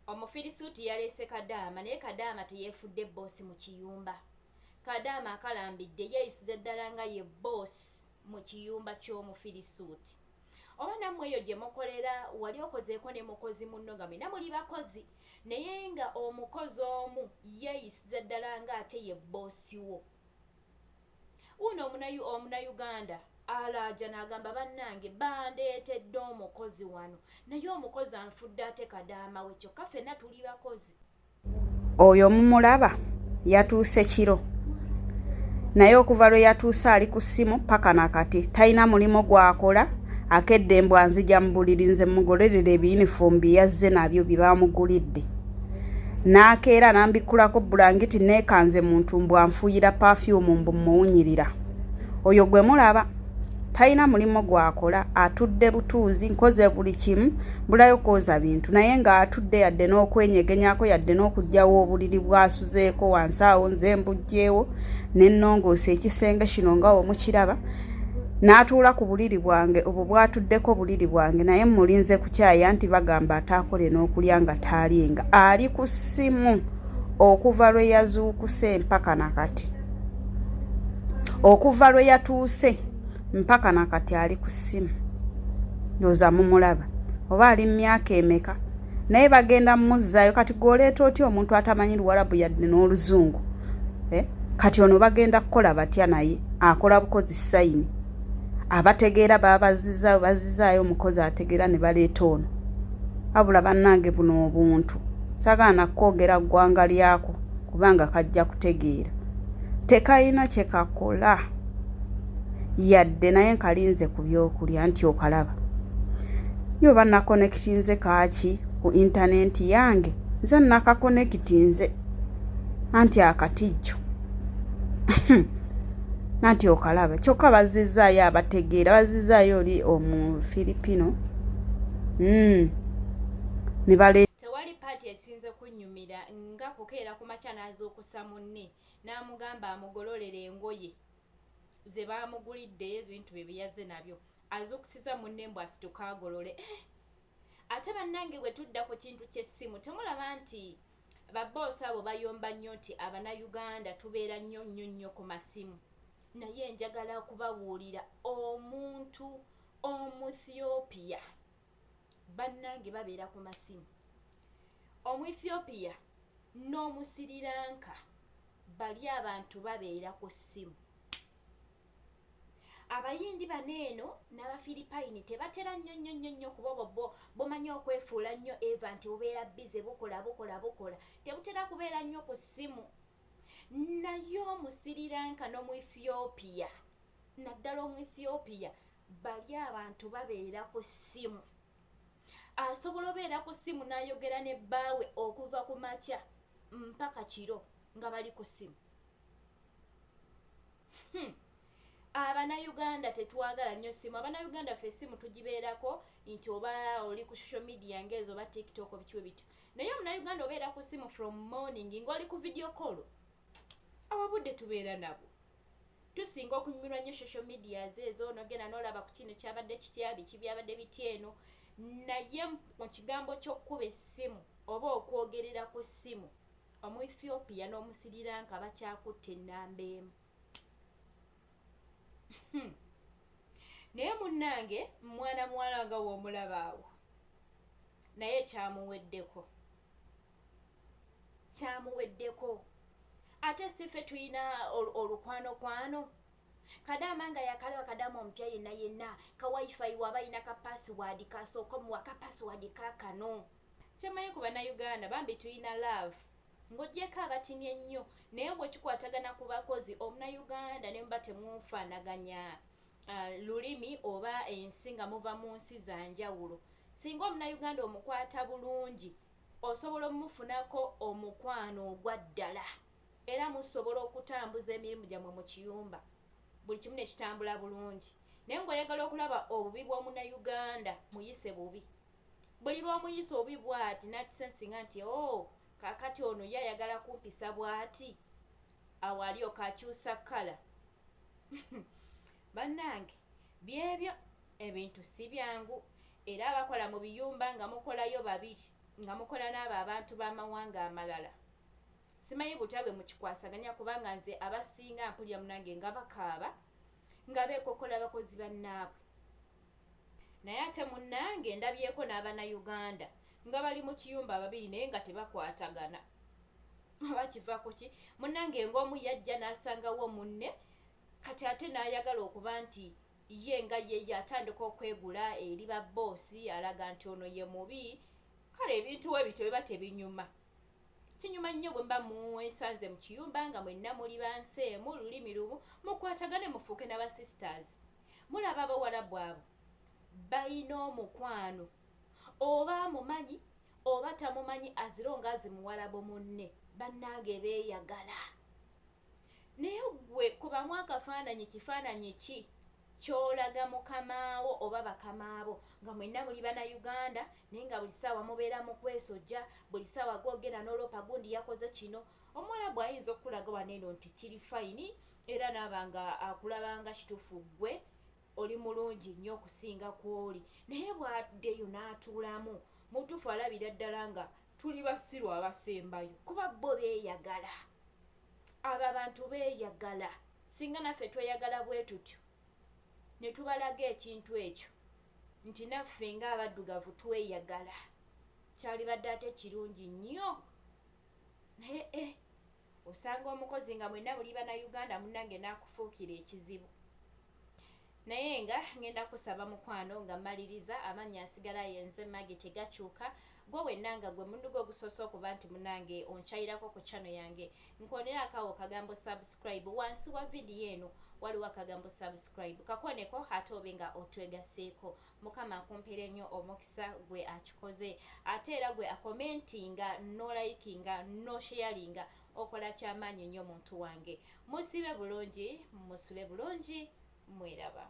Omufirisuuti yaleese kadaama, naye kadaama teyeefudde bboosi mu kiyumba. Kadaama akalambidde yeeyisiza ddala nga ye bboosi mu kiyumba ky'Omufirisuuti. Oba nammwe eyo gye mukolera wali okozeeko ne mukozi munno nga mwenna muli bakozi, naye nga omukozi omu yeeyisiza ddala ng'ate ye bboosi wo. Wuuno Omunayuganda alaajana agamba, bannange bandeetedde omukozi wano, naye omukozi anfudde ate kadaama we, kyokka ffenna tuli bakozi. Oyo mumulaba yatuuse kiro, naye okuva lwe yatuuse ali ku ssimu paka nakati talina mulimu gwakola. Akedde mbu anzija mu buliri nze mugolerera ebiyunifoomu bye yazze nabyo bye bamugulidde. N'akeera n'ambikkulako bulangiti, neekanze muntu mbu anfuuyira pafyumu mbu mmuwunyirira. Oyo gwe mulaba talina mulimu gwakola, atudde butuuzi. Nkoze buli kimu, mbulayo kwoza bintu, naye ng'atudde, yadde n'okwenyegenyako, yadde n'okugyawo obuliri bwasuzeeko wansi awo nze mbuggyewo nennongoosa ekisenge kino nga wemukiraba. N'atuula ku buliri bwange, obwo bwatuddeko buliri bwange, naye mulinze kukyaya nti bagamba ataakole n'okulya nga taalinga ali ku ssimu okuva lwe yazuukuse mpaka nakati, okuva lwe yatuuse mpaka nakati ali ku ssimu. Ndowooza mumulaba oba ali mu myaka emeka, naye bagenda mumuzzaayo. Kati gwoleeta otya omuntu atamanyi Luwarabu yadde n'Oluzungu, eh? Kati ono bagenda kukola batya? Naye akola bukozi sayini. Abategeera babazizaayo, bazizaayo omukozi ategeera ne baleeta ono. Abula bannange, buno obuntu sagala nakwogera ggwanga lyako kubanga kajja kutegeera tekayina kye kakola yadde, naye nkalinze ku byokulya nti okalaba yo oba nakonekitinze kaaki ku intaneti yange. Nze nakakonekitinze anti akatijjo anti okalaba, kyokka bazizaayo abategeera, bazizaayo oli Omufilipino ne bale Tewali part esinze kunnyumira nga kukeera ku makya n'azuukusa munne n'amugamba amugololere engoye ze baamugulidde, ebintu bye bye yazze nabyo. Azuukusiza munne mbu asituke agolole. Eh! Ate bannange bwe tudda ku kintu ky'essimu, temulaba nti babboosi abo bayomba nnyo nti Abanayuganda tubeera nnyo nnyo nnyo ku masimu? Naye njagala kubabuulira, omuntu Omuthiopia bannange babeera ku masimu. Omuethiopia n'Omusiriranka bali abantu babeera ku ssimu. Abayindi bano eno n'Abafiripayini tebatera nnyo nnyo nnyo nnyo kuba obwo bo bumanyi okwefuula nnyo eva nti bubeera bize bukola bukola bukola, tebutera kubeera nnyo ku ssimu. Naye Omusiriranka n'Omuethiopia, naddala Omuethiopia, bali abantu babeera ku ssimu. Asobola obeera ku ssimu n'ayogera ne bbaawe okuva ku makya mpaka kiro nga bali ku ssimu. Abanayuganda tetwagala nnyo ssimu. Abanayuganda ffe essimu tugibeerako nti oba oli ku social media ng'ezo oba TikTok biki bwe bityo, naye Omunayuganda obeera ku ssimu from morning ng'oli ku video call. Ababudde tubeera nabo tusinga okunyumirwa nnyo social medias ezo, nogenda n'olaba ku kino kyabadde kitya, biki byabadde bitya eno. Naye mu kigambo ky'okkuba essimu oba okwogerera ku ssimu, Omuethiopia n'Omusiriranka bakyakutte ennamba emu. Naye munnange mwana muwala nga w'omulaba awo, naye kyamuweddeko, kyamuweddeko. Ate si ffe tulina olukwanokwano kadaama nga yakalaba kadaama omupya yenna yenna ka wifi, waba alina ka password kasooka omuwa ka password kakano. Kyemanyi ku Bannayuganda bambi tulina love ng'ogyeko abatini ennyo, naye bwe kikwatagana ku bakozi, Omunayuganda ne muba temufaanaganya lulimi oba ensi nga muva mu nsi za njawulo, singa Omunayuganda omukwata bulungi osobola omufunako omukwano ogwa ddala, era musobola okutambuza emirimu gyammwe mu kiyumba buli kimu ne kitambula bulungi. Naye ng'oyagala okulaba obubi bw'Omunayuganda, muyise bubi. Buli lw'omuyisa obubi bw'ati n'akisensinga nti, oh, kaakati ono ye ayagala kumpisa bw'ati, awo alyoka akyusa kkala. Bannange byebyo, ebintu si byangu, era abakola mu biyumba nga mukolayo babiri. Nga mukola n'abo abantu b'amawanga amalala. Simanyi butya bwe mukikwasaganya kubanga nze abasinga mpulira munange nga bakaaba nga beekokola bakozi bannaabwe. Naye ate munnange ndabyeko n'Abannayuganda nga bali mu kiyumba babiri naye nga tebakwatagana. Oba kiva ku ki? Munnange ng'omu yajja n'asangawo munne kati ate n'ayagala okuba nti ye nga ye ye atandika okwegula eri babboosi alaga nti ono ye mubi. Kale ebintu we bityo biba tebinyuma. Kinyuma nnyo bwe muba mwesanze mu kiyumba nga mwenna muli ba nsi emu, lulimi lumu, mukwatagane mufuuke na ba sisters. Mulaba Abawarabu abo balina omukwano oba amumanyi oba tamumanyi as long as Muwarabu munne bannange beeyagala. Naye ggwe kubamu akafaananyi kifaananyi ki ky'olaga mukamaawo oba bakamaabo nga mwenna muli Bannayuganda naye nga buli ssaawa mubeera mu kwesojja, buli ssaawa gw'ogenda n'oloopa gundi yakoze kino. Omuwarabu ayinza okukulaga wano eno nti kiri fayini era n'aba nga akulaba nga kituufu ggwe oli mulungi nnyo okusinga kw'oli naye bw'adda eyo n'atuulamu mu butuufu alabira ddala nga tuli basiru abasembayo kuba bo beeyagala. Abo abantu beeyagala. Singa naffe tweyagala bwe tutyo ne tubalaga ekintu ekyo nti naffe ng'abaddugavu tweyagala, kyalibadde ate kirungi nnyo. Naye eh, osanga omukozi nga mwenna muli Bannayuganda munnange n'akufuukira ekizibu. Naye nga ngenda kusaba mukwano nga maliriza amannya nsigala yenze Maggie tegakyuka gwe wenna nga gwe mulundi gwo ogusoose okuba nti munange onkyayirako ku channel yange nkoonera akaawo kagambo subscribe wansi wa video eno waliwo akagambo subscribe kakooneko ate obe nga otwegaseeko mukama akumpeere nnyo omukisa gwe akikoze ate era gwe akomentinga nolayikinga nosheyalinga okola kyamaanyi nnyo muntu wange musiibe bulungi musule bulungi mweraba.